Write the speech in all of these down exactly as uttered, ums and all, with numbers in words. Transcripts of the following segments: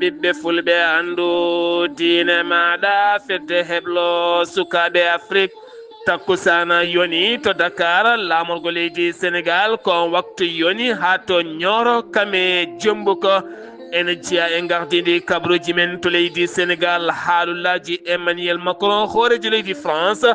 Ɓiɓɓe fulɓe, anndu diine maaɗa, fedde heblo sukaaɓe Afrik. Takkusaana yoni to Dakar, laamorgo leydi Senegal, ko on waktu yoni haa to Nioro, Kame, Jembuko. Ene jeyaa e ngardiindi kabaruuji men to leydi Senegal, haalullaaji Emmanuel Macron, hooreejo leydi France.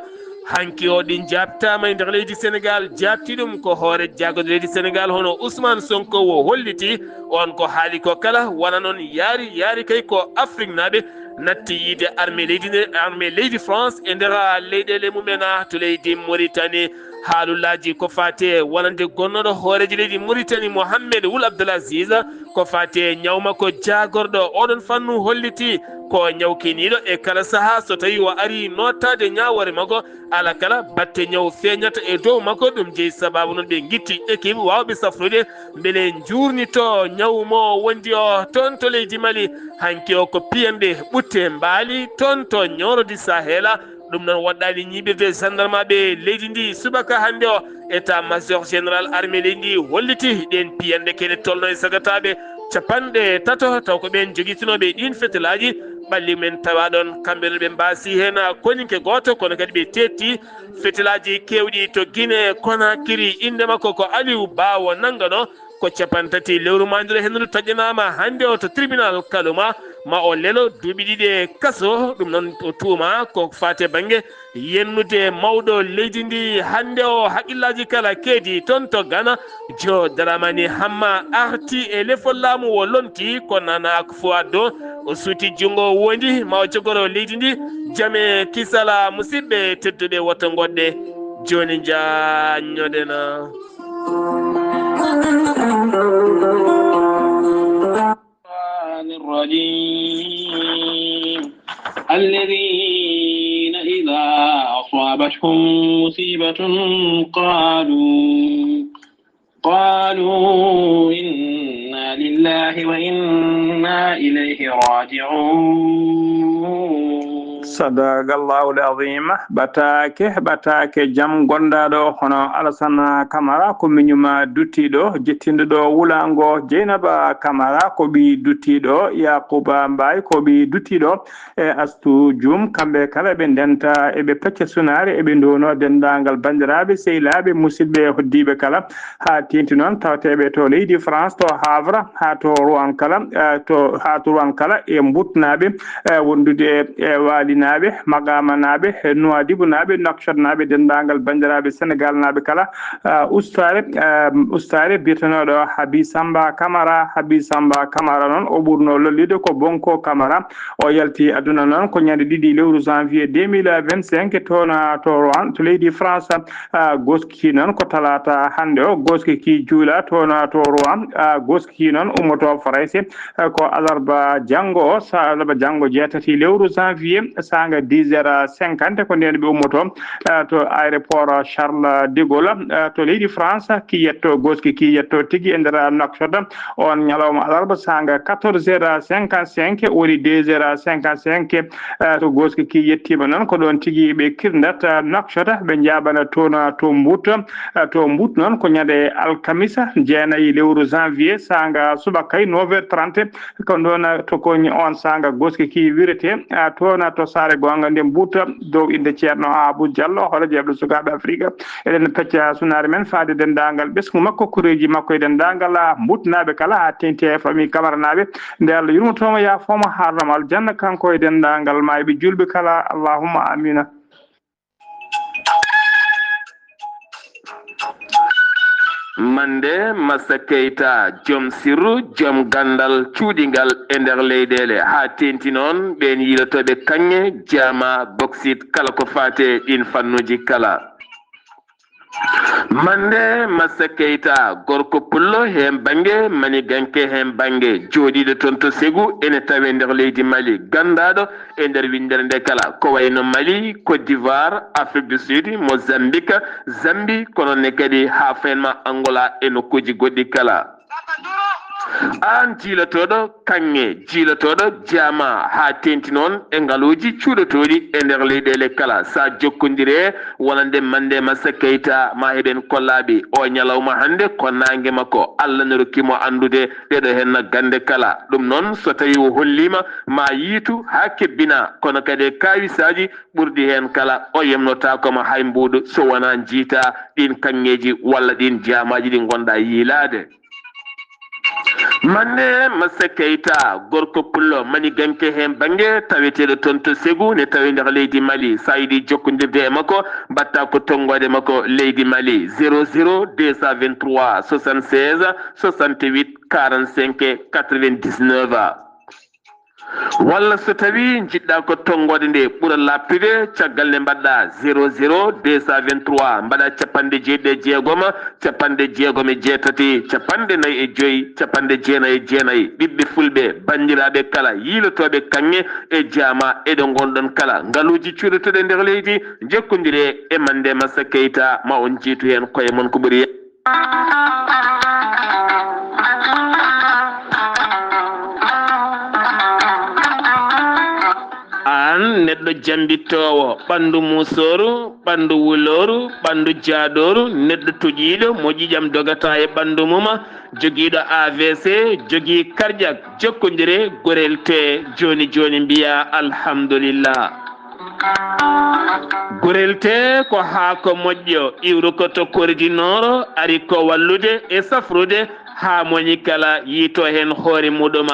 Hanki o ɗi jaabtaama e nder leydi Senegal, jaabti ɗum ko hoore jaagorɗe leydi Senegal, hono Ousmane Sonko o holliti. On ko haali ko kala, wona noon yaari, yaari kay ko Afriknaaɓe natti yiide armée leydi nde, armée leydi France e nder leyɗeele mumen to leydi Mauritanie. Haalullaaji ko faati e wonande gonnooɗo hooreejo leydi Mauritanie Mohamed Wul Abdel Aziz, ko faati e ñaw makko jaagorɗo oɗon fannu holliti ko ñaw kiniiɗo e kala sahaa so tawi o ari nootaade ñaawoore makko, ala kala batte ñaw feeñata e dow makko. Ɗum jeyi sabaabu noon ɓe ngitti équipe waawɓe safrude mbele njuurnito ñaw mo wondi o toon to leydi Mali. Hanki o ko piyanɗe ɓutte mbaali toon to Nioro di Sahel. Ɗum noon woɗɗaani ñiiɓirde gendarmeɓe leydi ndi subaka hannde o. État major général armée leydi ndi holliti ɗeen piyanɗe kene tolno e sagataaɓe capanɗe tato, taw ko ɓeen jogitinooɓe ɗiin fetelaaji. Ɓalli men tawa ɗoon, kamɓe no ɓe mbaasi heen koninke gooto, kono kadi ɓe teetti fetelaaji keewɗi to Guinée Conakry. Innde makko ko Aliou Bawo Nangano, ko cappanɗe tati lewru maandiro hendu taƴanaama hannde o to tribunal Kalouma, ma o lelo duuɓi ɗiɗi e kaso. Ɗum noon o tuuma ko faate bannge yennude mawɗo leydi ndi. Hannde o haqqillaaji kala keedi toon to Ghana. Joe Dramani Hamma arti e lefol laamu o lonti ko Nana Akufo-Addo. O suuti junngo wondi ma o jogoro leydi ndi. Jame kisala musidɓe tedduɓe woto ngoɗɗe. Jooni njaanñoɗena. الشيطان الرجيم. الذين إذا أصابتهم مصيبة قالوا، قالوا إنا لله وإنا إليه راجعون. Sadaqallahul azim. Ɓataake, ɓataake jam gondaaɗo hono Alassane Camara ko miñuma duttiiɗo, jettinɗo ɗo wulaango Jeynaba Camara ko ɓii duttiiɗo Yakuba Mbaye ko ɓii duttiiɗo e Astu Jum. Kamɓe kala ɓe ndenta eɓe pecca sunaare eɓe ndono denndaangal banndiraaɓe, sehilaaɓe, musidɓe, hoddiiɓe kala. Haa teeŋti noon tawteeɓe to leydi France, to Havre, haa to Rouen kala, eh, to, haa to Rouen kala e Mbutnaaɓe, eh, wondude e Waalinaaɓe, Maqaamanaaɓe, Nuwaadibunaaɓe, Nouakchotnaaɓe, denndaangal banndiraaɓe Senegaalnaaɓe kala, eh, ustaare, eh, ustaare biyetenooɗo Habi Samba Camara. Habi Samba Camara noon o ɓurno lollude ko Bonko Camara. O yalti aduna noon ko ñande ɗiɗi lewru janvier deux mille vingt-cinq toon to Rouen to leydi France. Ah, goski noon ko talaata hannde o, goski ki juula toon to Rouen. Ah, goski noon ummoto Farayse, ah, ko alarba janngo o, sa-, alarba janngo jeetati lewru janvier, saanga dix heures cinquante, ko ndeen ɓe ummoto, ah, to aéroport Charles de Gaulle, ah, to leydi France, ki yetto, goski ki yetto tigi e nder Nouakchott, on ñalawma alarba saanga quatorze heures cinquante-cinq, woni deux heures cinquante-cinq, eh, to goski ki yettiima noon, ko ɗoon tigi ɓe kirndat, eh, Nouakchott, ɓe njaaɓana toon, eh, to Mbout. Eh, to Mbout noon ko ñande alkamisa, jeenayi lewru janvier, saanga subaka neuf heures trente, ko ɗoon, eh, to ko on saanga goski ki wirete, eh, toon to saare goonga nde Mbout, dow innde Ceerno Abou Diallo, hoore jeeɓɗo sukaaɓe Afrika. Eɗen pecca sunaare men faade denndaangal ɓesngu makko, koreeji makko e denndaangal, ah, Mbutnaaɓe kala, haa teeŋti e famille Camara naaɓe. Nde Allah yurmoto mo, yaafo mo, haarno mo aljanna, kanko e denndaangal maayɓe juulɓe kala. Allahumma amina. Mande Massa Keita, joom sirru, joom ganndal cuuɗingal e nder leyɗeele, haa teeŋti noon ɓeen yiilotooɓe kaŋŋe, jaama, boksit, kala ko faati e ɗiin fannuuji kala. Mande Massa Keita, gorko pullo heen bannge, maniganke heen bannge, jooɗiiɗo toon to Segu, ene tawee nder leydi Mali, ganndaaɗo e nder winndere nde kala, ko wayno Mali, Côte d'Ivoire, Afrique du Sud, Mozambique, Zambie, kono ne kadi haa fayin ma Angola e nokkuuji goɗɗi kala. Aan jiilotooɗo kaŋŋe, jiilotooɗo jaama, haa teeŋti noon e ngaluuji cuuɗotooɗi e nder leyɗeele kala, so a jokkondire wonande Mande Massa Keita, ma heɓen kollaaɓe o ñalawma hannde ko naange makko, Allah no rokki mo anndude ɗeɗo heen gannde kala. Ɗum noon, so tawii o holliima, ma yiitu haa kebbina, kono kadi e kaawisaaji ɓurɗi heen kala, o yemnotaako ma hay mbuuɗu so wonaa njiita ɗiin kaŋŋeeji walla ɗiin jaamaaji ɗi ngonɗaa yiilaade. Mande Massa Keita, gorko pullo maniganke heen bannge, taweteeɗo toon to Segu, ne tawi nder leydi Mali. So a yiɗi jokkondirde e makko, mbaɗtaa ko tonngoode makko leydi Mali, zéro zéro deux cent vingt-trois soixante-seize soixante-huit quarante-cinq quatre-vingt-dix-neuf. Walla so tawii njiɗɗaa ko tonngoode nde ɓura laaɓtude, caggal nde mbaɗɗaa zéro zéro deux cent vingt-trois, mbaɗaa capanɗe jeeɗiɗi e jeegom, capanɗe jeegom e jeetati, capanɗe nayi e joy, capanɗe jeenayi e jeenayi. Ɓiɓɓe fulɓe, banndiraaɓe kala, yiilotooɓe kaŋŋe e jaama e ɗo ngonɗon kala, ngaluuji cuuɗotooɗi e nder leydi, njokkondiree e Mande Massa Keita, ma on njiitu heen koye mon ko ɓuri. Aan neɗɗo jambittoowo, ɓanndu muusooru, ɓanndu wulooru, ɓanndu jaaɗooru, neɗɗo toƴiiɗo mo ƴiiƴam dogataa e ɓanndu mum, jogiiɗo A V C, jogii karƴak, jokkondire Gorel Tee jooni jooni, mbiyaa alhamdulillah. Gorel Tee ko haako moƴƴo, iwrukoto koridi nooro, ari ko wallude e safrude haa mo woni kala yiito heen hoore muɗum.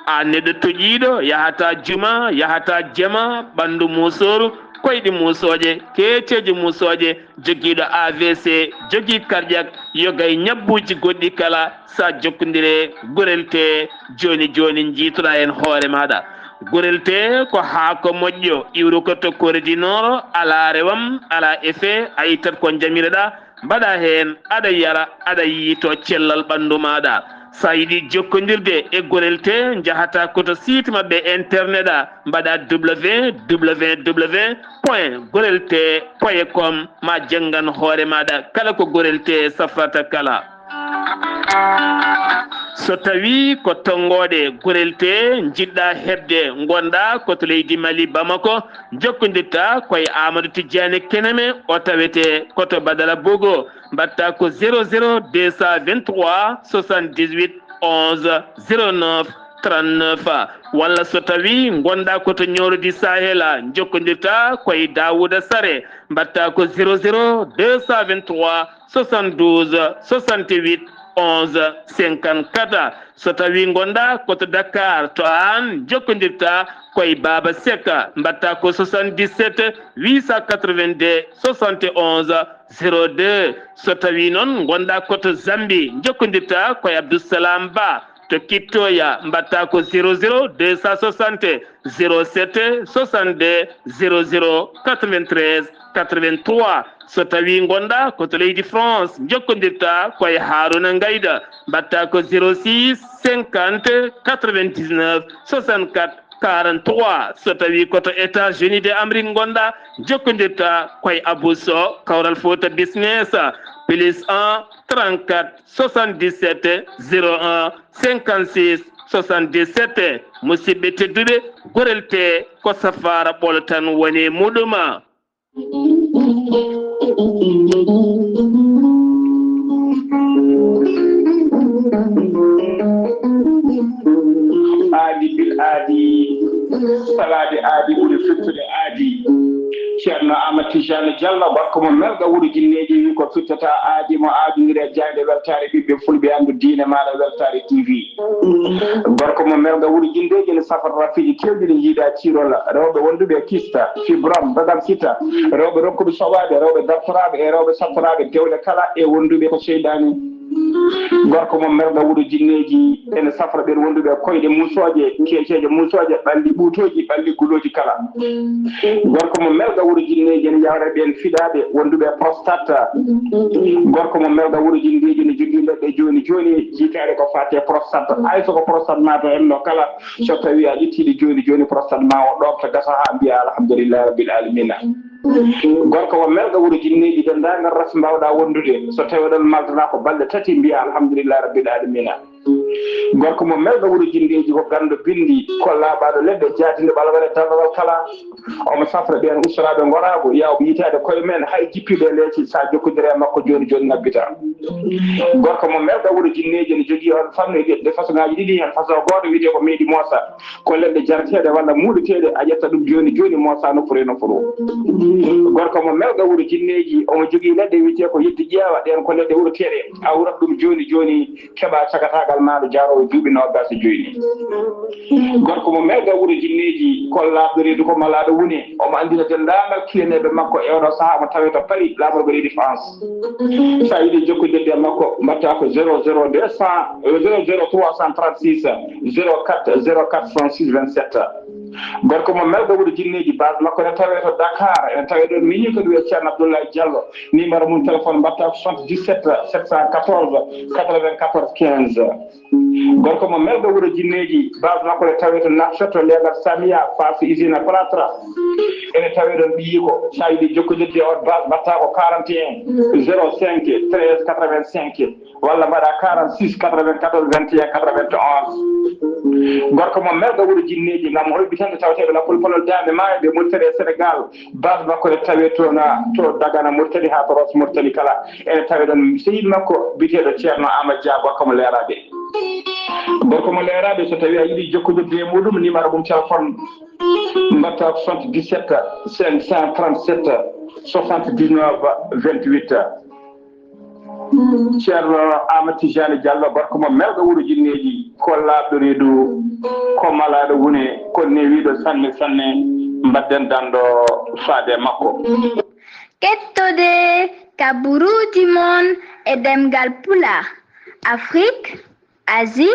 Aan neɗɗo toƴiiɗo, yahataa juma, yahataa jama, ɓanndu muusooru, koyɗi muusooje, keeceeje muusooje, jogiiɗo A V C, jogii karƴak, yoga e ñabbuuji goɗɗi kala, so a jokkondire Gorel Tee jooni jooni, njiitoɗaa heen hoore maaɗa. Gorel Tee ko haako moƴƴo, iwrukoto koridi nooro, alaa rewam, alaa effet, a ittat ko njamiroɗaa, mbaɗaa heen, aɗa yara, aɗa yiito cellal ɓanndu maaɗa. So a yiɗi jokkondirde e Gorel Tee, njahataa ko to site maɓɓe internet a, mbaɗaa W W W point gorel tee point com, ma janngan hoore maaɗa kala ko Gorel Tee safrata kala. So tawii ko tonngoode Gorel Tee njiɗɗaa heɓde, ngonɗaa ko to leydi Mali, Bamako, njokkondirtaa ko e Amadou Tidiane Keneme, o tawetee ko to Badala Bogo, mbaɗtaa ko zéro zéro deux cent vingt-trois soixante-dix-huit onze zéro neuf trente-neuf. Walla so tawii ngonɗaa ko to Ñoorodi Sahel a, njokkondirtaa ko e Daouda Sare, mbaɗtaa ko zéro zéro deux cent vingt-trois soixante-douze soixante-huit onze cinquante-quatre. So tawii ngonɗaa ko to Dakar, to aan njokkondirtaa ko e Baaba Seka, mbaɗtaa ko soixante-dix-sept huit cent quatre-vingt-deux soixante et onze zéro deux. So tawii noon ngonɗaa ko to Zambie, njokkondirtaa ko e Abdou Salam Ba to Kiptoya, mbaɗtaa ko zéro zéro deux cent soixante zéro sept soixante-deux zéro zéro quatre-vingt-treize quatre-vingt-trois. So tawii ngonɗaa ko to leydi France, njokkondirtaa ko e Harouna Ngayda, mbaɗtaa ko zéro six cinquante quatre-vingt-dix-neuf soixante-quatre quarante-trois. So tawii ko to États-Unis de Amérique ngonɗaa, njokkondirtaa ko e Abou Sow, Kawral Fouta Business, plus un trente-quatre soixante-dix-sept zéro un cinquante-six soixante-dix-sept. Musidɓe tedduɓe, Gorel Tee ko safaara ɓolo tan woni e muɗum. Aadi bil aadi, salaade aadi ɓuri firtude aadi. Ceerno Aamadu Tijaani Jallo, gorko mo Melga wuro Jinneeji, wi ko firtata aadi mo aadondiri e jaaynde weltaare ɓiɓɓe fulɓe, anndu diine maaɗa weltaare T V. Gorko mo Melga wuro Jinneeji ne safra rafiiji keewɗi ɗi njiiɗa ciirol, rewɓe wonduɓe e kista, fibrom, dogam sita, rewɓe ronkuɓe soɓaade, rewɓe dartoraaɓe e rewɓe sattoraaɓe dewle kala e wonduɓe ko seyɗaani. Gorko mo Melga wuro Jinneeji ene safra ɓeen wonduɓe e koyɗe muusooje, keeceeje muusooje, ɓalli ɓuutooji, ɓalli gulooji kala. Gorko mo Melga wuro Jinneeji ene yawra ɓeen fiɗaaɓe wonduɓe e prostate. Gorko mo Melga wuro Jinneeji ene jogii leɗɗe jooni jooni, jiitaade ko faati e prostate. Hay so ko prostate ma to henno kala, so tawii a ƴettii ɗe jooni jooni, prostate ma o ɗoofta, gasa haa mbiya alhamdulillahi rabbil alamina. Gorko mo Melga wuro Jinneeji, denndaangal ras mbaawɗa wondude, so tawii oɗon maltanaa ko balɗe tati, mbiya alhamdulillahi rabbil alamina. Gorko mo melɗo wuro Jinneeji ko ganndo binndi, ko laaɓaaɗo leɗɗe, jaatinde ɓalgal e darngal kala. Omo safra ɓeen ustoraaɓe ngoraagu, yaawɓe yitaade koye men, hay jippiiɓe e leece, so a jokkondirii e makko jooni jooni ngabbita. Gorko mo melɗo wuro Jinneeji ene jogii on fannu e leɗɗe fasoŋaaji ɗiɗi, heen fasoŋ gooto wiyetee ko meeɗi moosa. Ko leɗɗe jarateeɗe walla muuleteeɗe, a ƴetta ɗum jooni jooni, moosa nofru e nofru. Gorko mo melɗo wuro Jinneeji, omo jogii leɗɗe wiyetee ko yeddi ƴeewa, ɗeen ko leɗɗe uroteeɗe, a urat ɗum jooni jooni, keɓa cagataagal maaɗa jaaroowo duuɓi noogaas e joy ni. Gorko mo melɗo wuro Jinneeji, ko laaɓɗo reedu, ko malaaɗo wune, omo anndina denndaangal kiyaneeɓe makko e oɗo sahaa mo tawee to Paris, laamorgo leydi France. So a yiɗi jokkondirde e makko, mbaɗtaa ko zéro zéro deux cent, euh, zéro zéro trois cent trente-six, zéro quatre, zéro quatre cent six vingt-sept. Gorko mo melɗo wuro Jinneeji, base makko ne tawee to Dakar, ene tawee ɗo miñi ko ɗum e Ceerno Abdoulaye Diallo. Numéro mum téléphone mbaɗtaa ko soixante-dix-sept sept cent quatorze quatre-vingt-quatorze quinze. Gorko mo melɗo wuro Jinneeji, base makko ne tawee to Nouakchott, to leegal Samia, face usine plâtre. Ene tawee ɗon ɓiyiiko. So a yiɗi jokkondirde e on base, mbaɗtaa ko quarante et un zéro cinq treize quatre-vingt-cinq. Walla mbaɗa quarante-six quatre-vingt-quatorze vingt et un quatre-vingt-onze. Gorko mo melɗo wuro Jinneeji, ngam hoyɓitande tawateeɓe lappol palol Daande Maayo ɓe Mauritanie e Sénégal. Base makko ne tawee toon to Dagana Mauritanie haa to Rosso Mauritanie kala. Ene tawee ɗon sehil makko biyeteeɗo Ceerno Amadou Dia, gorko mo leeraaɓe. Gorko mo leeraaɓe, so tawii a yiɗi jokkondirde e muɗum, numéro mum téléphone mbaɗta soixante-dix-sept cinq cent trente-sept soixante-dix-neuf vingt-huit. Ceerno Amadou Tidiane Diallo, gorko mo melɗo wuro Jinneeji, ko laaɓɗo reedu, ko malaaɗo wune, ko newiiɗo sanne sanne, mbaɗden danndo faade e makko. Kettode ka buruuji mon e ɗemngal Pulaar, Afrik, Asie,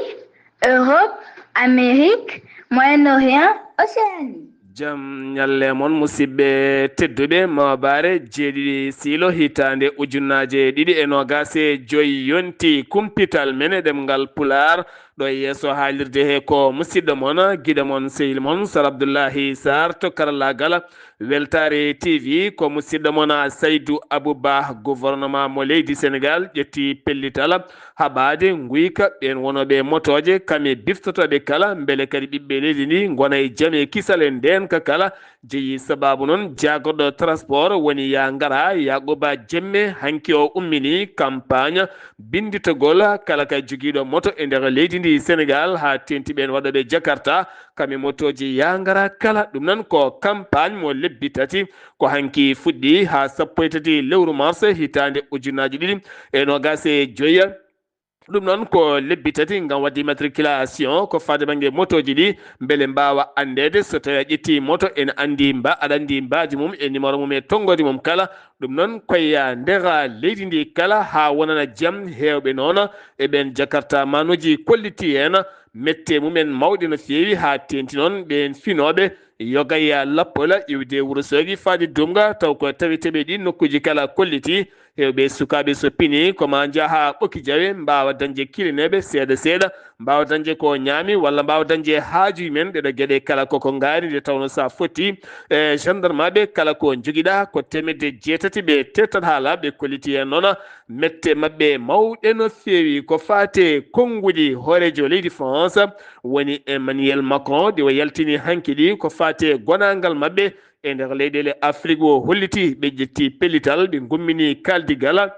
Europe, Amérique, Moyen-Orient, Océanie. Jam ñalle mon, musidɓe tedduɓe. Maabaare jeeɗiɗi siilo hitaande ujunaaje ɗiɗi e noogaas e joy yonti kumpital men e ɗemngal Pulaar. Ɗo e yeeso haalirde he ko musidɗo mon, giɗo mon, sehil mon, Sar Abdullahi Sarr to karallaagal Weltaare T V. Ko musidɗo mon Saydu Abu Bah, gouvernement mo leydi Senegal ƴetti pellital haɓaade nguyka ɓeen wonooɓe motooje, kam e biftotooɓe kala, mbele kadi ɓiɓɓe leydi ndi ngona e jam e kisal e ndeenka kala. Jeyi sabaabu noon jaagorɗo transport woni ya ngara Yaquba Jemme, hanki o ummini campagne binnditogol kala ka jogiiɗo moto e nder leydi ndi Senegal, haa teeŋti ɓeen waɗooɓe Jakarta, kam e motooji ya ngara kala. Ɗum noon ko campagne mo lebbi tati, ko hanki fuɗɗi haa sappo e tati lewru mars hitaande ujunaaji ɗiɗi e noogaas e joy. Ɗum noon ko lebbi tati ngam waɗde immatriculation, ko faade bannge motooji ɗi, mbele mbaawa anndeede so tawii a ƴetti moto, ene anndi mba-, aɗa anndi mbaadi mum e numéro mum e tonngoode mum kala. Ɗum noon ko ya ndera leydi ndi kala haa wonana jam. Heewɓe noon e ɓeen Jakarta manuuji kolliti heen mette mumen mawɗe no feewi, haa teeŋti noon ɓeen finooɓe yoga ya lappol iwde Wuro Soogi faade Dumga, taw ko taweteeɓe ɗi nokkuuji kala kolliti. Heewɓe sukaaɓe so pini ko ma njaha Ɓoki Jawe, mbaawa dañde kilineeɓe seeɗa seeɗa, mbaawa dañde ko ñaami walla mbaawa dañde haaju men. Ɗeɗo geɗe kala koko ngaari, nde tawno sa fotti e gendarmeɓe kala ko jogiɗa ko teemedde jeetati ɓe tettat haala, ɓe kolliti heen noon mette maɓɓe mawɗe no feewi. Ko faate konnguɗi hooreejo leydi France woni Emmanuel Macron, ɗi o yaltini hanki ɗi, ko faate gonaangal maɓɓe e nder leyɗeele Afrik. O holliti ɓe ƴetti pellital, ɓe ngummini kaldigal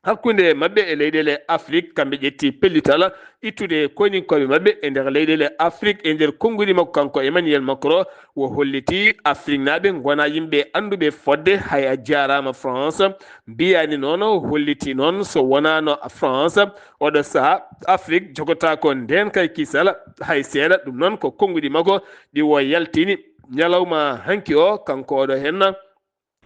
hakkunde maɓɓe e leyɗeele Afrik, kamɓe ƴetti pellital ittude koyninkooɓe maɓɓe e nder leyɗeele Afrik. E nder konnguɗi makko, kanko Emmanuel Macron, o holliti Afriknaaɓe ngona yimɓe annduɓe fodde, hay a jaaraama France, mbiyaani noon, o holliti noon so wonaano France, oɗo saha Afrik jogotaako ndeen kay kisal hay seeɗa. Ɗum noon ko konnguɗi makko ɗi o yaltini ñalawma hanki o, kanko oɗo henna.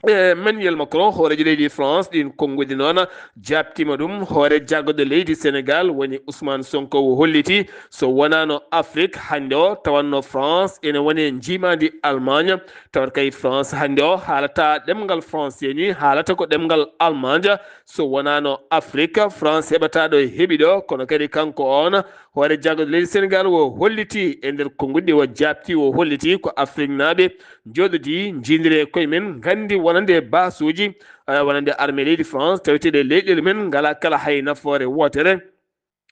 Emmanuel Macron, hooreejo leydi France, ɗin konnguɗi noon jaabtiima ɗum. Hoore jaagorɗo leydi Senegal woni Ousmane Sonko, o holliti so wonaano Afrik hannde o, tawanno France ene woni njiimaandi Allemagne. Tawata kay France hannde o haalata ɗemngal français ni, haalata ko ɗemngal Allemagne. So wonaano Afrik, France heɓataa ɗo heɓi ɗo. Kono kadi kanko on, hoore jaagorɗo leydi Senegal, o holliti e nder konnguɗi, o jaabti, o holliti ko Afriknaaɓe njooɗodii, njiidiri e koye men, nganndi wonande baasuuji, eh, wonande armée leydi France, taweteeɗe leyɗeele men ngalaa kala hay nafoore wootere.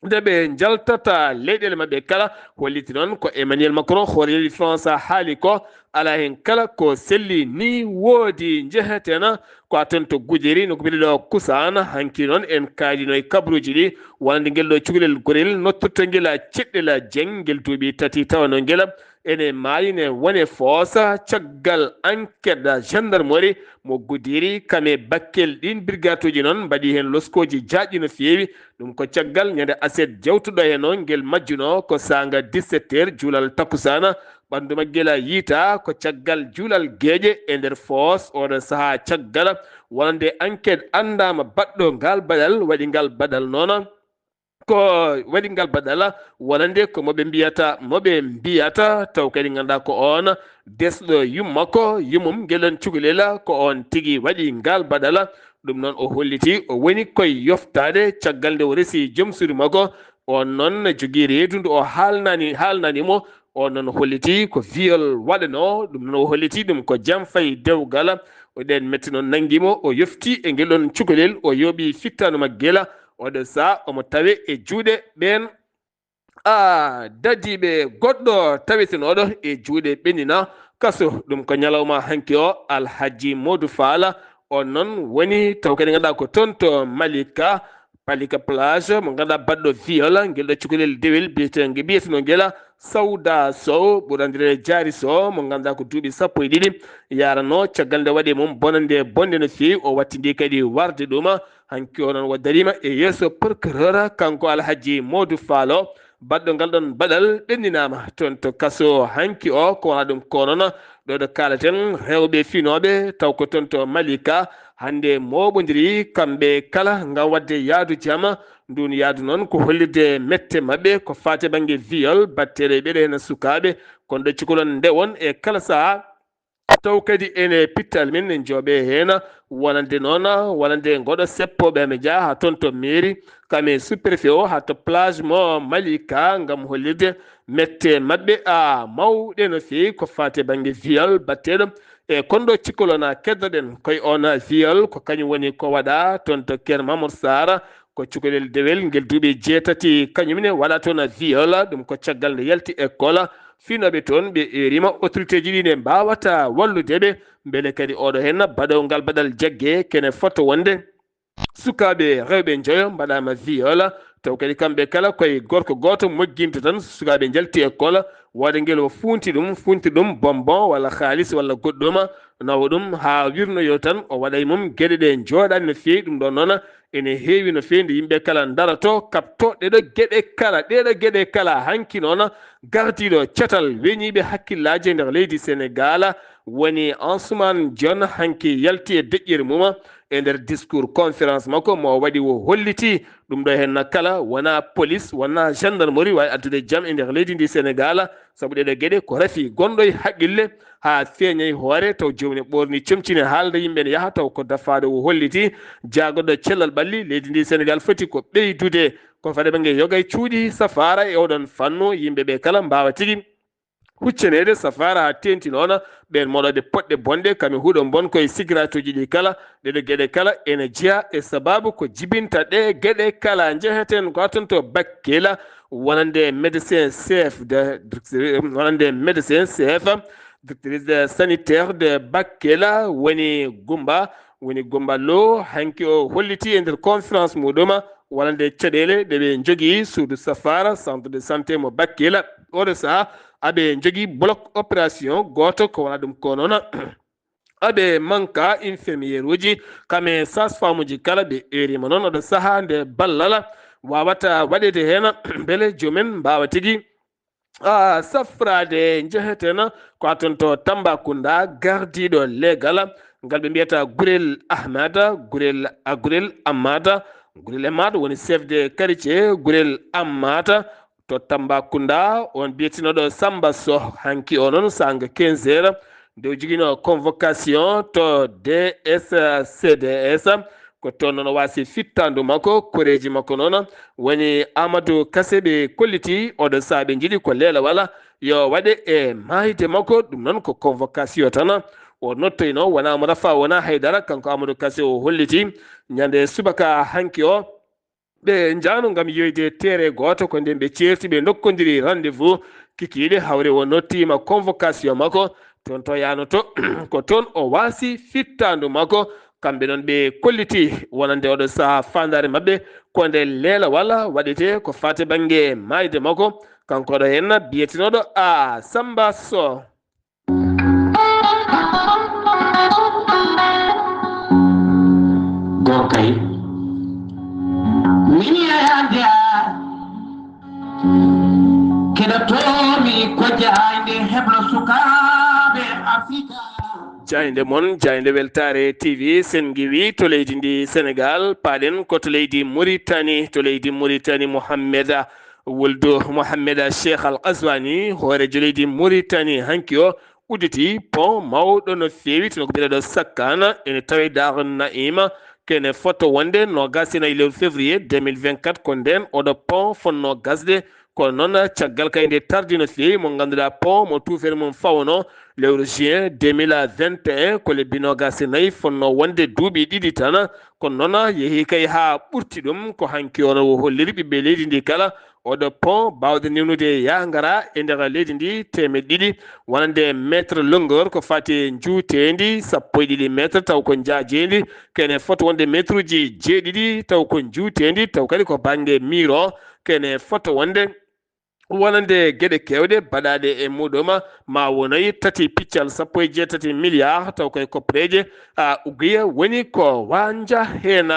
nde ɓe njaltata leyɗeele maɓɓe kala. Holliti noon ko Emmanuel Macron, hoore leydi France, haali ko alaa heen kala ko selli ni woodi. Njeheten ko a toon to Guderi, no ko mbiɗa ɗo Kusan, hanki noon en kaadino e kabaruuji ɗi, wonande ngel ɗo cukalel gorel nottirtengel Ceɗɗel Jeŋ, ngel duuɓi tati tawanoo ngel ene maayi ne wone foosa. Caggal enquête gendarmerie mo Guderi, kam e Bakel, ɗiin birgatuuji noon mbaɗi heen loskooji jaajɗi no feewi. Ɗum ko caggal ñande aset jawtuɗo heen o, ngel majjunoo ko saanga dix-sept heures, juulal takkusaana. Ɓanndu maggel a yiita ko caggal juulal geeƴe e nder foos. Oɗo sahaa caggal wonande enquête anndaama baɗɗo ngaal baɗal, waɗi ngal baɗal noon. Ko waɗi ngal baɗal wonande ko mo ɓe mbiyata, mo ɓe mbiyata, taw kadi ngannduɗaa ko oon desɗo yumma ko, yummum ngel ɗoon cukalel, ko oon tigi waɗi ngal baɗal. Ɗum noon o holliti o woni koye yoftaade caggal nde o resi joom suudu makko. Oon noon ne jogii reedu ndu o haalnani, haalnani mo. Oon noon holliti ko viol waɗanoo. Ɗum noon o holliti ɗum ko jam fayi dewgal. O ɗeen metti noon nanngi mo, o yofti e ngel ɗoon cukalel, o yooɓi fittaandu maggel. Oɗo sahaa omo tawe e juuɗe ɓeen a dadiiɓe goɗɗo tawitinooɗo e juuɗe ɓenni na kaso. Ɗum ko ñalawma hanki o, Alhaji Modou Fall. On noon woni taw kadi ngannduɗaa ko toon to Malika, Malika Plage, mo ngannduɗaa baɗɗo viol, ngel ɗo cukalel dewel biyetee-, biyetenoo ngel Sawda Sow, ɓurandire Jaari Sow, mo ngannduɗaa ko duuɓi sappo e ɗiɗi yaranoo. Caggal nde waɗi mum bonande bonde no feewi, o wattindi kadi warde ɗum. Hanki o noon o dariima e yeeso procureur, kanko Alhaji Modou Fall, baɗɗo ngal ɗoon baɗal ɓenninaama toon to kaso. Hanki o ko wona ɗum ko noon ɗo ɗo kaalaten rewɓe finooɓe taw ko toon to Malika hannde mooɓondiri kamɓe kala ngam waɗde yaadu jam. Nduun yaadu noon ko hollirde mette maɓɓe ko faati bannge viol baɗteeɗo e ɓeɗe heen sukaaɓe, kono ɗo cukalon nde won e kala sahaa. Taw kadi ene pittal min ne njooɓe heen wonande noon, wonande ngoɗo seppooɓe ame jaa haa toon to mairie, kam e sous-préfet o haa to plage mo Malika ngam hollirde mette maɓɓe a mawɗe no feewi ko faati bannge viol baɗteeɗo e kon ɗo cikkolona keddoɗen koye on viol ko kañum woni ko waɗa toon to Kër Mamour Sarr. Ko cukalel dewel ngel duuɓi jeetati kañum ne waɗa toon viol, ɗum ko caggal nde yalti école. Finooɓe toon ɓe eerima autorité ji ɗi ne mbaawata wallude ɓe, mbele kadi oɗo heen baɗowo ngal baɗal jagge kene fotto wonde sukaaɓe rewɓe njoyo mbaɗaama viol, taw kadi kamɓe kala koye gorko gooto mogginta tan sukaaɓe njalti école, wooda ngel o fuunti ɗum, fuunti ɗum bonbon walla haalis walla goɗɗum, nawa ɗum haa wirnoyo tan o waɗa e mum geɗe ɗe njooɗaani no feewi. Ɗum ɗo noon ene heewi no feewi nde yimɓe kala ndaroto, kaɓto ɗeɗo geɗe kala, ɗeɗo geɗe kala. Hanki noon gardiiɗo catal weñiiɓe hakkillaaji e nder leydi Senegaal woni Ansoumane Dione, hanki yalti e deƴƴere mum e nder discours conférence makko mo o waɗi o holliti ɗum ɗo heen kala wona police, wona gendarmerie waawi addude jam e nder leydi ndi Senegaal, sabu ɗeɗo geɗe ko rafi gonɗo e haqqille haa feeña e hoore, taw joomum ne ɓoorni comci ne haalda yimɓe ne yaha, taw ko dafaaɗo o holliti. Jaagoɗo cellal ɓalli leydi ndi Senegaal foti ko ɓeydude ko faade bannge yoga e cuuɗi safaara e oɗon fannu, yimɓe ɓe kala mbaawa tigi huccaneede safaara haa teeŋti noon ɓeen moɗooɓe poɗɗe bonɗe, kam e huɗo mbon koye sigiratuuji ɗi kala. Ɗeɗo geɗe kala ene jeya e sabaabu ko jibinta ɗe geɗe kala. Njeheten ko haa toon to Bakkila, wonande médecin chef de, wonande médecin chef, directrice de sanitaire de Bakkila woni Gumba, woni Gumba Lo, hanki o holliti e nder conférence muɗum wonande caɗeele ɗe ɓe njogii suudu safaara, centre de santé mo Bakkila. Oɗo sahaa aɓe njogii bloc opération gooto ko wona ɗum ko noon. Aɓe manka infirmière uji, kam e sage-femme uji kala ɓe eerima noon oɗo sahaa nde ballal waawata waɗeede heen mbele joomen mbaawa tigi, a, safraade. Njeheten ko haa toon to Tambacounda, gardiiɗo leegal ngal ɓe mbiyata Gurel Ahmada, Gurel, a, Gurel Ammada, Gurel Ammada woni chef de quartier Gurel Ammada to Tambacounda, on biyetinooɗo Samba Soh, hanki o noon saanga quinze heures, nde o joginoo convocation to D S C D S, ko toon noon o waasi fittaandu makko, koreeji makko noon woni Amadou Kassé ɓe kolliti, oɗo sahaa ɓe njiɗi ko leelawal yo waɗe e maayde makko, ɗum noon ko convocation tan o nottoyno, wonaa mo rafa, wonaa haydara, kanko Amadou Kassé o holliti ñande subaka hanki o. Ɓe njaano ngam yiyoyde teere gooto, ko nden ɓe ceerti, ɓe ndokkondiri rendez-vous. Kikiiɗe, hawre o nottiima convocation makko, toon to yaanoto. Ko toon o waasi fittaandu makko. Kamɓe noon ɓe kolliti wonande oɗo sahaa faandaare maɓɓe ko nde leelawal waɗetee ko faati bannge maayde makko. Kanko ɗo henna biyetenooɗo A Samba Sow. Gonkay min yayande a keɗotomi ko jayde heblo sukaaɓe Afrika. Jaaynde mon, jaaynde weltaare T V, sen ngiwi to leydi ndi Senegal, paaɗen ko to leydi Muritani, to leydi Muritani, Mohammeda Wuldu Mohammeda Cheikh Al Qazwani, hooreejo leydi Muritani hanki o, udditi pont mawɗo no feewi, tino ko biyeteeɗo Sakkana, ene tawe Daaru Naima, kene foto wonde noogas e nayi lewru février deux mille vingt-quatre, ko ndeen oɗo pont fonnoo gasde. Kono noon, caggal kay nde tardi no feewi, mo ngannduɗaa pont mo tuufere mum fawono lewru juin deux mille vingt et un, ko lebbi noogas e nayi, fonnoo wonde duuɓi ɗiɗi tan. Kono noon, yehi kay haa ɓurti ɗum, ko hanki o no o holliri ɓiɓɓe leydi ndi kala oɗo pont baawɗo newnude yaha ngara e nder leydi ndi teemeɗɗe ɗiɗi, wonande mètre longueur ko faati e njuuteendi sappo e ɗiɗi mètre, taw ko njaajeendi, kene foto wonde mètre uji jeeɗiɗi, taw ko njuuteendi, taw kadi ko bannge miir o, kene foto wonde wonande geɗe keewɗe baɗaaɗe e muɗum, ma wonoy tati piccal sappo e jeetati milliard, taw koye koppareeje, a, uguye woni ko wanja heen.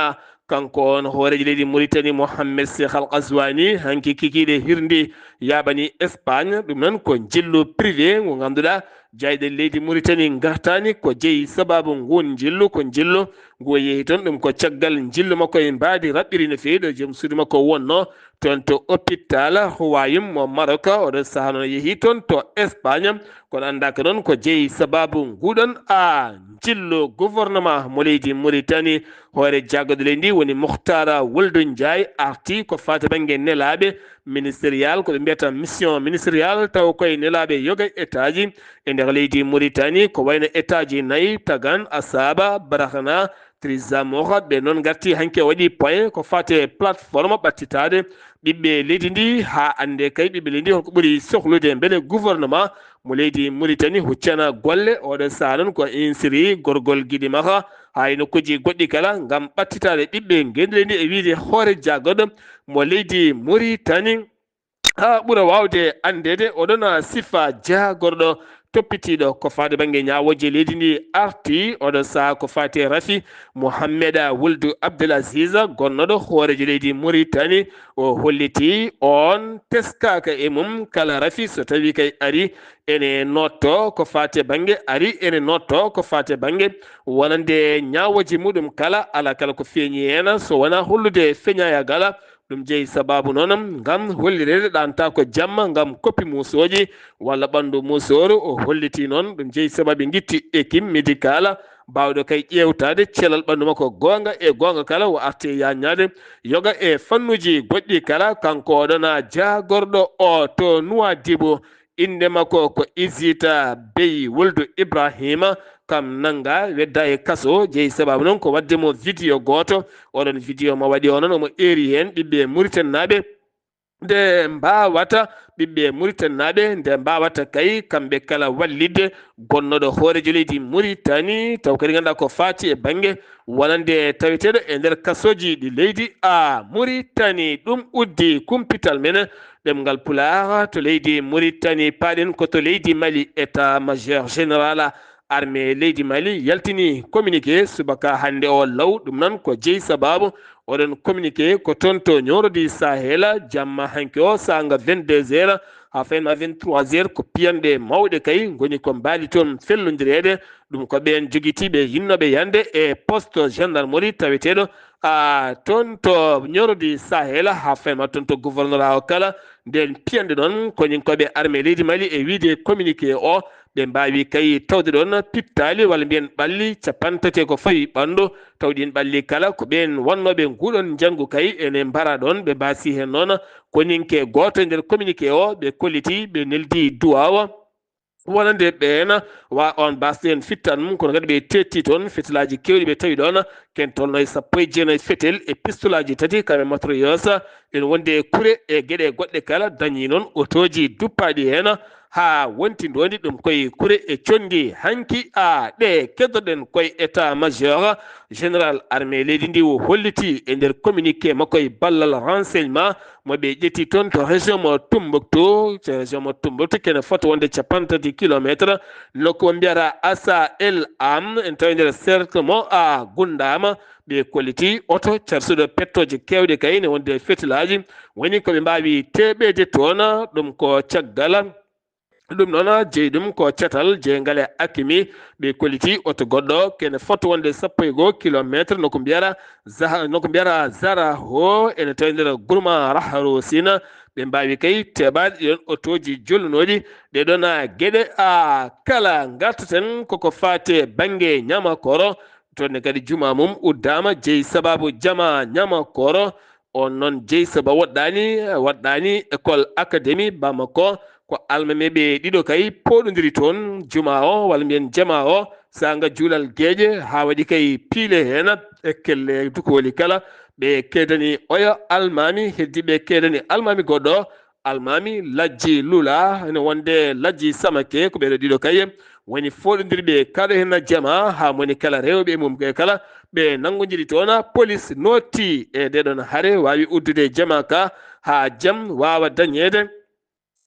Kanko on hooreejo leydi Muritani, Mohammed Cheikh Al Qazwani, hanki kikiiɗe hirndi yaaɓani Espagne. Ɗum noon ko njillu privé ngu ngannduɗaa jayɗe leydi Muritani ngartaani. Ko jeyi sabaabu nguun njillu, ko njillu ngu yehi toon, ɗum ko caggal njillu makko e mbaadi raɓɓiri no feewi ɗo joom suudu makko wonnoo toon to hôpital Royaume mo Maroc. Oɗo sahaa noon yehi toon to Espagne, kono anndaaka noon ko jeyi sabaabu nguɗon a njillu gouvernement mo leydi Muritani. Hoore jaggaɗo leydi ndi woni Mukhtar Wuldu Njaay arti ko faati bannge nelaaɓe ministériel, ko ɓe mbiyata mission ministériel, taw koye nelaaɓe yoga état ji e nder leydi Muritani, ko wayno état ji nayi, Tagan, Asaba, Barahna, Trizamora. Ɓe noon ngarti hanki o waɗi point ko faati e plateforme ɓattitaade ɓiɓɓe leydi ndi, haa annde kay ɓiɓɓe leydi ndi holko ɓuri sohlude, mbele gouvernement mo leydi Muritani huccana golle. Oɗo sahaa noon ko insiri gorgol giɗi maha, haa e nokkuuji goɗɗi kala, ngam ɓattitaade ɓiɓɓe ngenndi leydi ndi, e wiyde hoore jaggaɗo mo leydi Muritani. Haa ɓura waawde anndeede, oɗon sifa jagorɗo toppitiiɗo ko faati bannge ñaawooje leydi ndi arti oɗo sahaa ko faati e rafi Mohammeda Wuldu Abdel Aziz, gonnooɗo hooreejo leydi Muritani. O holliti on teskaaka e mum kala rafi, so tawii kay ari ene nootto ko faati e bannge, ari ene nootto ko faati e bannge wonande ñaawooje muɗum kala, alaa kala ko feeñi heen so wonaa hollude feñaayagal. Ɗum jeyi sabaabu noon ngam hollireede ɗaanta ko jamma ngam koppi muusooji walla ɓanndu muusooru. O holliti noon ɗum jeyi sabaabu ngitti équipe médicale baawɗo kay ƴeewtaade cellal ɓanndu makko goonga e goonga kala, o arti e yaaññaade yoga e fannuuji goɗɗi kala. Kanko oɗon jagorɗo o to Nuwaadibu, innde makko ko Isita Bey Wuldu Ibrahima, kam nannga wedda e kaso. Jeyi sabaabu noon ko waɗde mo vidéo gooto. Oɗon vidéo mo waɗi o noon, omo eeri heen ɓiɓɓe Muritaninaaɓe nde mbaawata, ɓiɓɓe Muritaninaaɓe nde mbaawata kay kamɓe kala wallitde gonnooɗo hooreejo leydi Muritani, taw kadi ngannduɗaa ko faati e bannge wonande taweteeɗo e nder kasooji ɗi leydi a Muritani. Ɗum uddi kumpital men ɗemngal Pulaar to leydi Muritani. Paaɗen ko to leydi Mali, état majeur général armée leydi Mali yaltini communiqué subaka hannde o law. Ɗum noon ko jeyi sabaabu oɗon communiqué ko toon to Nioro du Sahel, jamma hanki o saanga vingt-deux heures haa fayma vingt-trois heures, ko piyanɗe mawɗe kay ngoni ko mbaali toon fellondireede. Ɗum ko ɓeen jogitiiɓe yinnooɓe yande e poste gendarmerie taweteeɗo a toon to Nioro du Sahel, haa fayma toon to gouvernorat o kala. Ndeen piyanɗe noon, koninkooɓe armée leydi Mali e wiyde communiqué o, ɓe mbaawi kay tawde ɗoon pittaali walla mbiyen ɓalli cappanɗe tati e ko fawi ɓanndu. Taw ɗiin ɓalli kala ko ɓeen wonnooɓe nguɗoon njanngu kay ene mbara ɗoon. Ɓe mbaasi heen noon koninke gooto e nder communiqué o, ɓe kolliti, ɓe neldi duwaawa Wonande ɓeen wa on basɗo en fittan mum, kono kadi ɓe tetti toon fetelaaji keewɗi ɓe tawi ɗoon, ken tolno e sappo e jeenayi fetel e pistolaaji tati, kamɓe matroyosa. Ene wonde e kure e geɗe goɗɗe kala, dañi noon otooji duppaaɗi heen haa wonti ndondi. Ɗum koye kure e conndi hanki a ɗe keddoɗen koye état major général armée leydi ndi o holliti e nder communiqué makko e ballal renseignement mo ɓe ƴetti toon to région mo Tumbuktu, to région mo Tumbuktu kene fota wonde capanɗe tati kilometre, nokku mo mbiyata Asa El Am, en tawi nder cercle mo a Gundama. Ɓe kolliti oto carsuɗo pettooje keewɗe kay ne wonde fetelaaji, woni ko ɓe mbaawi teɓeede toon. Ɗum ko caggal ɗum noon jeyi ɗum ko catal jeyngal e Akimi. Ɓe kolliti oto goɗɗo kene fota wonde sappo e goo kilometre, noko mbiyata Zaha-, noko mbiyata Zara ho, ene tawi nder gurma Raharo Sina. Ɓe mbaawi kay teɓaade ɗiɗon otooji jolnooɗi ɗe ɗoon geɗe a kala. Ngartaten koko faate bannge ñamakoro, toon ne kadi juma mum uddama jeyi sababu jama ñamakoro. On noon jeyi saba woɗɗaani, waɗɗaani école académie Bamako. Ko almameeɓe ɗiɗo kay pooɗondiri toon juma o, walla mbiyen jama o, saanga juulal geeƴe, haa waɗi kay piile heen e kelle dukooli kala. Ɓe keedani oya almaami, heddi ɓe keedani almaami goɗɗo, almaami lajji lula, ene wonde lajji samake, ko ɓeɗo ɗiɗo kay woni fooɗondirɓe kaɗo heen jama, haa moni kala rewɓe e mum ɓe kala, ɓe nanngodiri toon. Polis notti e nde ɗon hare waawi uddude jama ka haa jam waawa dañeede.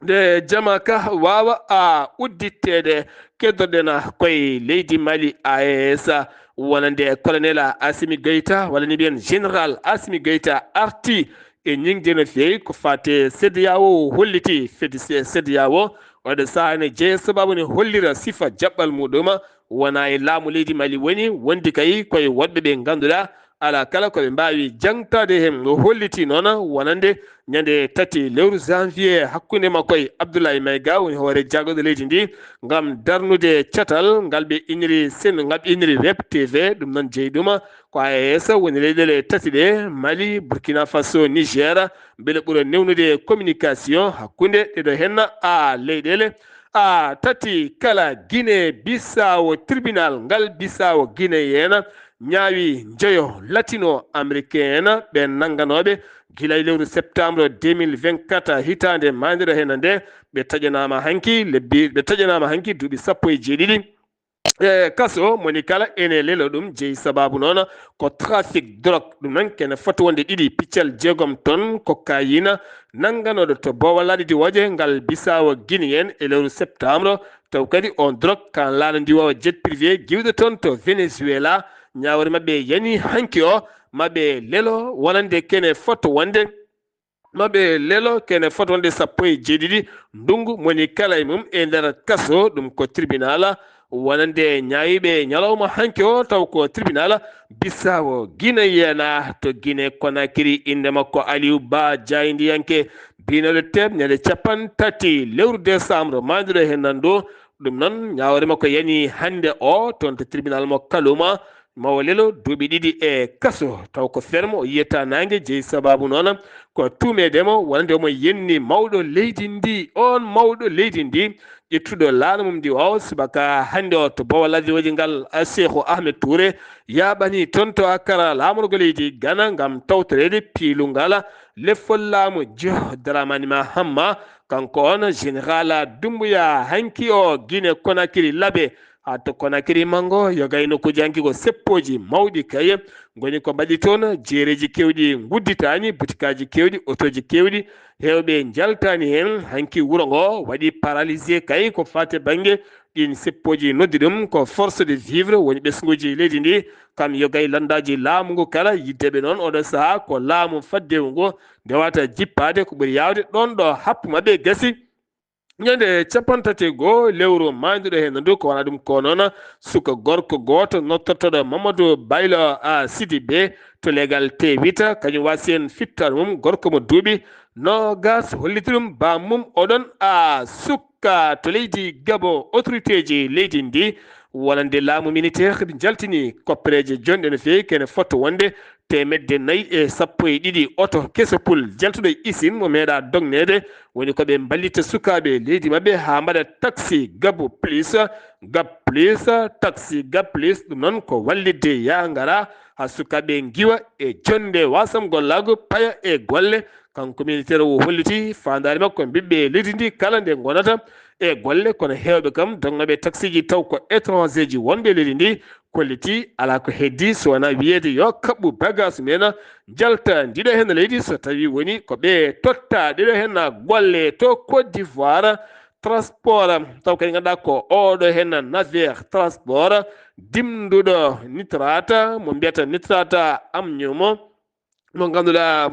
Nde jama ka waawa a udditteede, keddoɗen koye leydi Mali, A E S, wonande colonel Assimi Goïta, walla ni mbiyen général Assimi Goïta arti e ñiŋde no feewi ko faate CEDEAO, o holliti fedde CEDEAO. Oɗo sahaa ene jeeya sababu ne hollira sifa jaɓɓal muɗum wona e laamu leydi Mali woni, wondi kay koye woɗɓe ɓe ngannduɗaa alaa kala ko ɓe mbaawi jaŋtaade heen. O holliti noon wonande ñande tati lewru janvier hakkunde makko e Abdoulaye Maïga, woni hoore jagguɗo leydi ndi, ngam darnude catal ngal ɓe inniri sen-, ngal ɓe inniri Web T V. Ɗum noon jeyi ɗum ko A E S woni leyɗeele tati ɗe, Mali, Burkina Faso, Niger, mbele ɓura newnude communication hakkunde ɗeɗo heen a leyɗeele a tati kala. Guinée Bissau, tribunal ngal Bissau Guinée en ñaawi njoyo latino américain en ɓe nannganooɓe gila e lewru septembre deux mille vingt-quatre hitaande maandira heen nde, ɓe taƴanaama hanki lebbi, ɓe taƴanaama hanki duuɓi sappo e jeeɗiɗi e kaso, moni kala ene lelo ɗum jeyi sababu noon ko trafic drogue. Ɗum noon kene foti wonde ɗiɗi piccal jeegom ton cocaïne nannganooɗo to boowal laaɗe diwooje ngal Bissau Guinée en e lewru septembre. Taw kadi on drogue kan laaɗo ndiwoowo jet privé giwɗo toon to Venezuela. Ñaawre maɓɓe yani hanki o, maɓɓe lelo wonande kene foti wonde maɓɓe lelo kene foti wonde sappo e jeeɗiɗi ndungu moni kala e mum e nder kaso. Ɗum ko tribunal wonande ñaawiiɓe ñalawma hanki o, taw ko tribunal Bissau Guinée en to Guinée Conakry, innde makko Aliou Ba, jaayndiyanke biynooɗo teeɓ ñande capanɗe tati lewru décembre maanduɗo heen nan ɗo. Ɗum noon, ñaawre makko yani hannde o toon to tribunal mo Kalouma, mawo lelo duuɓi ɗiɗi e kaso, taw ko ferme o yiyata naange, jeyi sababu noon ko tuumeede mo wonande omo yenni mawɗo leydi ndi, on mawɗo leydi ndi, ƴettuɗo laana mum ndi o subaka hannde o to boowal laaɗe diwooje ngal, Cheikhou Ahmed Touré, yaaɓani toon to Accra laamorgo leydi Ghana ngam tawtoreede piilungal lefol laamu John Dramani Mahama. Kanko on Général Doumbouya hanki o Guinée Conakry laaɓe, haa to Conakry manngo, yoga e nokkuuji hanki ko seppooji mawɗi kay ngoni ko mbaɗi toon, jeereeji keewɗi ngudditaani, butikaaji keewɗi, otooji keewɗi, heewɓe njaltaani heen. Hanki wuro ngo waɗi paralysé kay ko faati bannge ɗiin seppooji, noddi ɗum ko force de vivre, woni ɓesnguuji leydi ndi, kam yoga e lanndaaji laamu ngu kala. Yiddeeɓe noon oɗo sahaa ko laamu faddewu ngu ndewata jippaade ko ɓuri yaawde ɗoon ɗo happu maɓɓe gasi. Ñande capanɗe tati e goo lewru maayduɗo heen ndu, ko wona ɗum ko noon suka gorko gooto nodtortoɗo Mamadou Baylo a Sidibé to legal T huit, kañum waasi heen fittaandu mum, gorko mo duuɓi noogas holliti ɗum baam mum oɗon a sukka to leydi Gabon. Autorité ji leydi ndi wonande laamu militaire ɓe njaltini koppereeje jonɗe no feewi kene fotto wonde teemedde nayi e sappo e ɗiɗi oto keso pul jaltuɗo e isin mo meeɗa dogneede, woni ko ɓe mballita sukaaɓe leydi maɓɓe haa mbaɗa taxi Gabu Plus, Gab Plus, taxi Gab Plus. Ɗum noon ko wallitde yaa ngara haa sukaaɓe ngiwa e jonnde wasam gollaagu paya e golle. Kanko ministeer o holliti faandaare makko mbiɓɓe leydi ndi kala nde ngonata e golle, kono heewɓe kam dognooɓe taxi ji taw ko étranger ji wonɓe leydi ndi. Kolliti alaa ko heddi so wonaa wiyeede yo kaɓɓu bagage mum en njalta ndiɗo heen leydi, so tawii woni ko ɓe totta ɗiɗo heen golle to Côte d'Ivoire. Transport taw kadi ngannduɗaa ko oɗo heen navire transport dimduɗo nitrate mo mbiyata nitrate amnium, mo ngannduɗaa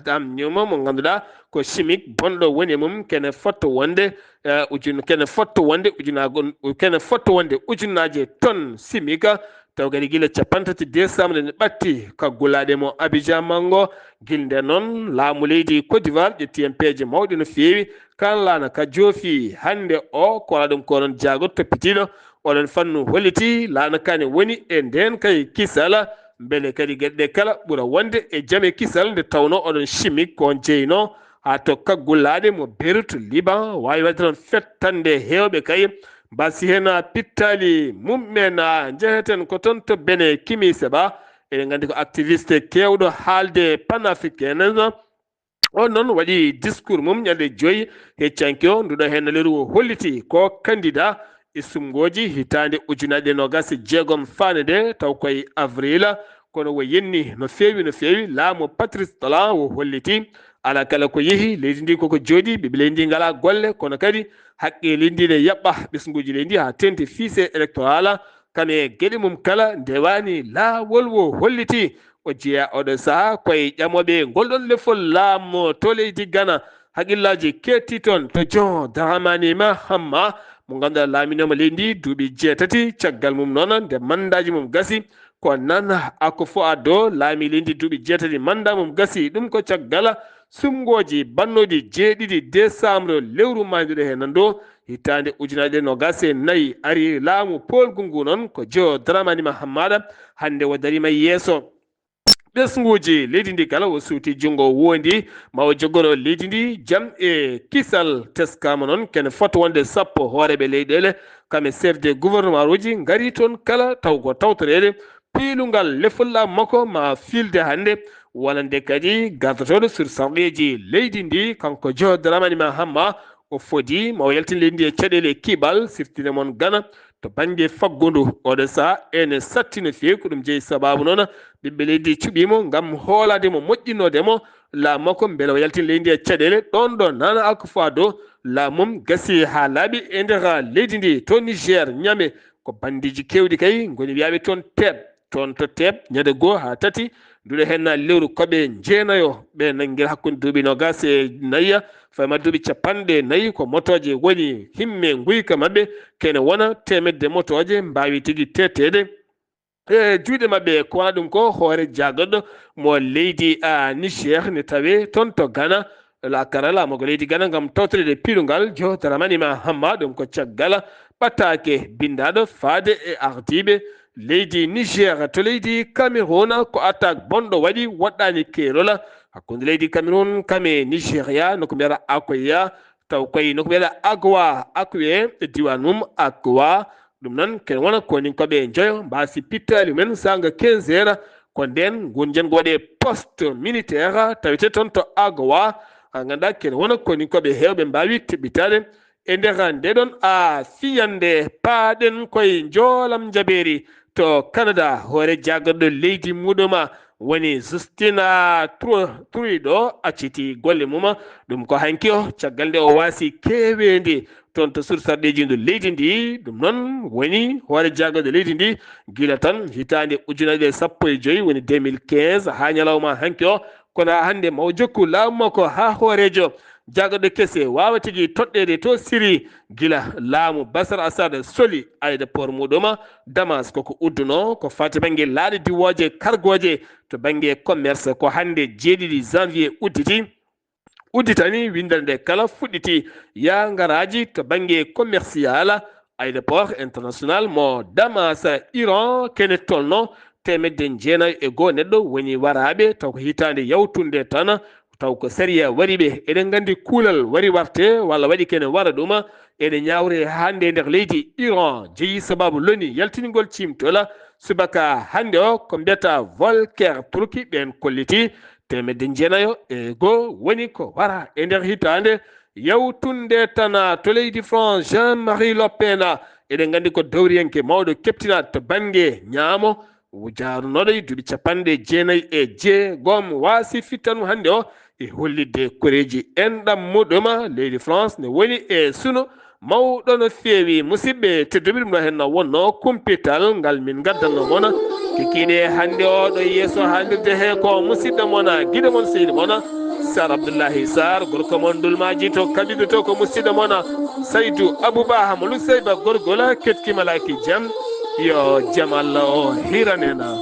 amnium mo ngannduɗaa ko chimique bonɗo woni e mum, kene fotto wonde eh, ujun kene fotto wonde ujunaago kene fotto wonde ujunnaaje tonne chimique. Taw kadi gila cappanɗe tati décembre ne ɓatti kaggulaaɗe mo Abidjan manngo. Gila nde noon laamu leydi Côte d'Ivoire ƴetti heen peeje mawɗe no feewi. Kan laana ka joofi hannde o ko wala ɗum ko noon jaago toppitiiɗo oɗon fannu holliti laana kane woni e ndeen kay kisala. Mbele kadi geɗe ɗe kala ɓura wonde e jam e kisal nde tawnoo oɗon chimique ko on jeynoo haa to kaggulaaɗe mo Beyrouth, Liban, waawi waɗde toon fettande heewɓe kay. Mbasi heen pittaali mum'en, njeheten ko toon to Benin, Kimi Seba. Eɗen nganndi ko activiste keewɗo haalde panafricanisme. On noon waɗi discours mum ñande joyi heccanke o, nduɗo heen leru o holliti ko candidat e sumngooji hitaande ujunaaje ɗe noogas e jeegom faande nde, taw koye avril. Kono o yenni no feewi, no feewi. Laamu Patrice Talon o holliti alaa kala ko yehi leydi ndi koko jooɗi, ɓiɓɓe leydi ndi ngalaa golle, kono kadi haqqe leydi ndi ne yaɓɓa, ɓesnguuji leydi ndi haa teeŋti fichier électoral. Kam e geɗe mum kala ndewaani laawol o holliti. O jeyaa oɗo sahaa koye ƴamooɓe ngol ɗon lefol laamu to leydi Gana. Haqillaji ketti toon to John Dramani Mahama mo ngannduɗaa laaminooma leydi ndi duuɓi jeetati, caggal mum noon nde mandaaji mum gasi. Ko Nana Akufo-Addo laami leydi ndi duuɓi jeetati, mandat mum gasi. Ɗum ko caggal sumngooji bannooɗi jeeɗiɗi décembre lewru maayduɗo heen ndu hitaande ujunaaje ɗe noogas e nayi. Ari laamu poolgu ngu noon ko John Dramani Mahama hannde o dariima yeeso ɓesnguuji leydi ndi kala. O suuti junngo woondi ma o joggoro leydi ndi jam e kisal. Teskaama noon kene fotto wonde sappo hooreeɓe leyɗeele kam e chef de gouvernement uji ngari toon kala taw ko tawtoreede piilungal lefol laamu makko ma fiilde hannde. Wonande kadi gardotooɗo sur sarɗeeji leydi ndi, kanko John Dramani Mahama, o fodi ma o yaltin leydi ndi e caɗeele e kiɓal, siftinde mon Gana to bannge faggundu. Oɗo sahaa ene satti no feewi, ko ɗum jeyi sabaabu noon ɓiɓɓe leydi cuɓii mo ngam hoolaade mo, moƴƴinnoode mo laamu makko mbele o yaltin leydi ndi e caɗeele. Ɗoon ɗo Nana Akufo-Addo laamu mum gasi haa laaɓi e nder leydi ndi to Niger, Niamey. Ko banndiiji keewɗi kay ngoni wiyaaɓe toon teeɓ, toon to teeɓ ñande goo haa tati. Nduɗo heen na lewru koɓe jeenayo ɓe nanngir hakkunde duuɓi noogas e nayi fayi ma duuɓi cappanɗe nayi. Ko motooje woni himme nguyka maɓɓe, kene wona teemedde motooje mbaawi tigi teetteede e juuɗe maɓɓe. Ko wona ɗum ko hoore jaagoɗɗo mo leydi a Niger ne tawe toon to Gana. Laakara laamogo leydi Gana ngam tawtoreede piilungal John Dramani Mahama. Ɗum ko caggal ɓataake binndaaɗo faade e ardiiɓe leydi Niger to leydi Cameroun. Ko attaque bonɗo waɗi, woɗɗaani keerol hakkunde leydi Cameroun kam e Nigeria, no ko mbiyata Akoya, taw koye no ko mbiyata Agwa Akwe e diiwaan mum Agwa. Ɗum noon kene wona koninkooɓe njoyo mbaasi pittaali mumen saanga quinze heures. Ko ndeen nguun janngo waɗe poste militaire tawete toon to Agowa. Haa ngannduɗaa kene wona koninkooɓe heewɓe mbaawi teɓɓitaade e nder nde ɗon a fiyande. Paaɗen koye njoolam njabeeri to Canada. Hoore jaagarɗo leydi muɗuma woni Justin Tru-, Trudeau acciti golle mum. Ɗum ko hanki o, caggal nde o waasi keeweendi toon to sursarɗeeji ndu leydi ndi. Ɗum noon woni hoore jaagarɗo leydi ndi gila tan hitaande ujunaaje sappo e joyi, woni deux mille quinze, haa ñalawma hanki o. Kono haa hannde ma o jokku laamu makko haa hooreejo jaagarɗo kese waawa tigi toɗɗeede to Siri gila laamu Bashar Assad soli aéroport muɗuma Damas. Koko udduno ko fati bannge laaɗe diwooje kargooje to bannge commerce. Ko hannde jeeɗiɗi janvier udditi. Udditani winndere nde kala fuɗɗiti yaangaraaji to bannge commercial. Aéroport international mo Damas, Iran, kene tolno teemedde jeenayo e goo neɗɗo woni waraaɓe, taw ko hitaande yawtunde tan, taw ko sariya wari ɓe. Eɗen nganndi kuulal wari warte, walla waɗi kene wara ɗuma, eɗen ñaawre hannde e nder leydi Iran, jeyi sababu loni yaltingol ciimtola subaka hannde o, ko mbiyata Volker Turki ɓeen kolliti. Teemedde jeenayo e goo woni ko wara e nder hitaande yawtunde tan to leydi France. Jean-Marie Le Pen, eɗen nganndi ko dowriyanke mawɗo keɓtinaa to bannge ñaamo, jaarunooɗo e duuɓi capanɗe jeenayi e jeegom, waasi fittanu hannde o e hollitde koreeji enɗam muɗum. Leydi France ne woni e suno mawɗo no feewi. Musidɓe tedduɓe, ɗum ɗo heen wonno kumpital ngal min ngaddanno mon. Kikiiɗe hannde o ɗo yeeso haalirde he ko musidɗo mon, giɗo mon, seydi mon, Sar Abdullahi Sar, gorko mon Dulmaaji to Kabidu to, ko musidɗo mon Saydu Abuba Hamadu Seyba Gorgola, ketki malaki jam. Yo jam Allah o hiranena.